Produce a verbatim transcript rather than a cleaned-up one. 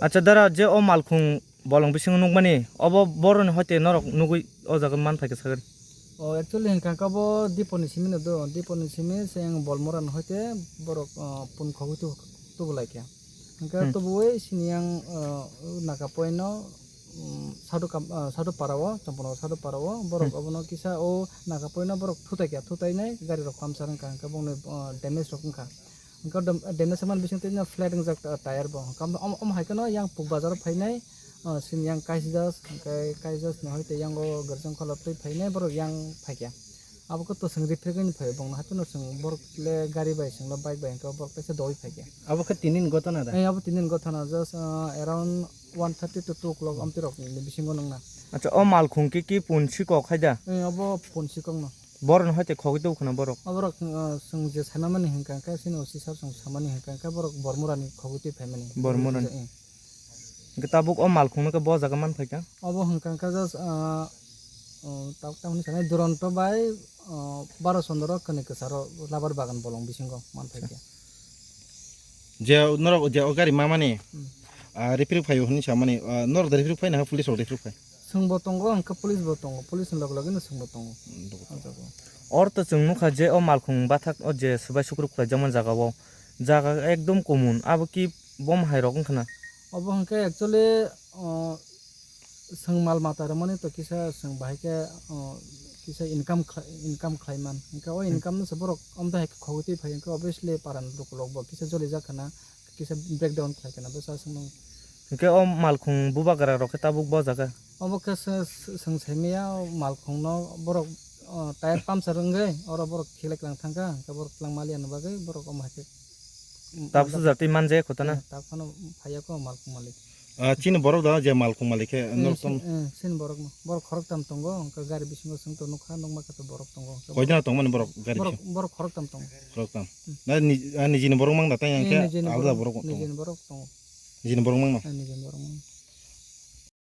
Acha dara, je o malkhung bolong bisingo nukmani, obo boroni hoite norok nugui o jaga manphaikha sakani? O, actually, hwnkha khe bo Diponi simi no do, Diponi simi se ang Bolmora no hoite borok, ah, pun khogwi tu-, tubulai khe. Hwnkhe hmm, tubuwi sini ang, ah, Nagapoino, um, Sadhu Kam-, ah, Sadhu Parao, Chompono Sadhu Parao, borok hmm, obono kisa o Nagapoino borok thutai khe, thutai nai gari rok puncture wngkha, hwnkhe bongni, ah, damage rok wngkha. Hwnkhe dam-, damage wngmani bisingtwi no flat wngjak ta-, tyre bo. Hwnkhe omo, omo hai kheno yang Puk Bazar o phainai, ah, sini yang Kaisidas, hwnkhe Kaisidas ni hoite yang o Gerjang Khola twi phainai borok yang phaikha. Abo khe to chwng repair khaini phai bongno hato no chwng borok le gari bai chwngno bike bai hwnkhe borok teisa dogwi phaikha. Abo khe tini ni gotona da? Eh, abo tini ni gotona, just, ah, around one thirty to two o'clock amtwi rok ni bisingo nangna. Acha, o malkhung khe ki pun sikok hai da? Eh, abo pun sikok no. Borok no hoite khogwi tubukha na borok? O borok, ah, chwng je saimani hwnkha khe chini O C sir chwng samani hwnkha khe borok Bormora ni khogwi twi phaimani. Bormora ni. Eh. Hwnkhe tabuk o malkhung no khe bo jaga manphaikha? Obo hwnkha khe just, ah, oh, tabuk tamni sanai Duronto bai, ah, Baro Chondro kwnwi kwcharo labar bagan bolong bisingo manphaikha. Je norok je o gari mamani, hmm, ah, repair phaio hwnwi samani, ah, norok da repair phai na police rok repair phai? Chwngbo tongo, hwnkhe police bo tongo, police ni loge loge no chwngbo tongo. Hmm, tongo. O jaga o. Oro to chwng nukha je o malkhung bathak o je swbai sukruk khlaijakmani jaga o, jaga ekdom kumun, abo ki bom hai rok wngkha na? Obo hwnkhe actually, o, chwng mal mata rwmani to kisa chwng bahai khe, o, kisa income khlai, income khlai man. Hwnkhe o hmm, income no se borok amtwi hai khe khogwi twi phai hwnkhe obviously paran lukulok bo kisa jolijak khana, kisa breakdown khlai khana bwsa chwng. Hwnkhe o malkhung bubagra rok khe tabuk bo jaga? Obo khe se, se, chwng saimaya o malkhung no borok, o, tyre puncture wngwi oro borok khilai kwlang thangkha, hwnkhe borok kwlang maliya ni bagwi borok omo hai khe. Tabuk sujak twi manjaya kotana? Eh, tak phano phaiya kho malkhung malik. Ah, chini borok da je malkhung malik khe, eh, norok si-, tong? Eh, chini borok no. Borok khoroktam tongo, hwnkhe gari bisingo chwng to nukha, nukma khe to borok tongo. Hwnkhe koidana tongmani borok gari borok, bisingo? Borok khoroktam tongo. Khoroktam. Hmm. Na ni-, ah, nijini borok mang da, tei hwnkhe alda borok tongo? Nijini borok tongo. Nijini borok mang no? Eh, nijini borok mang.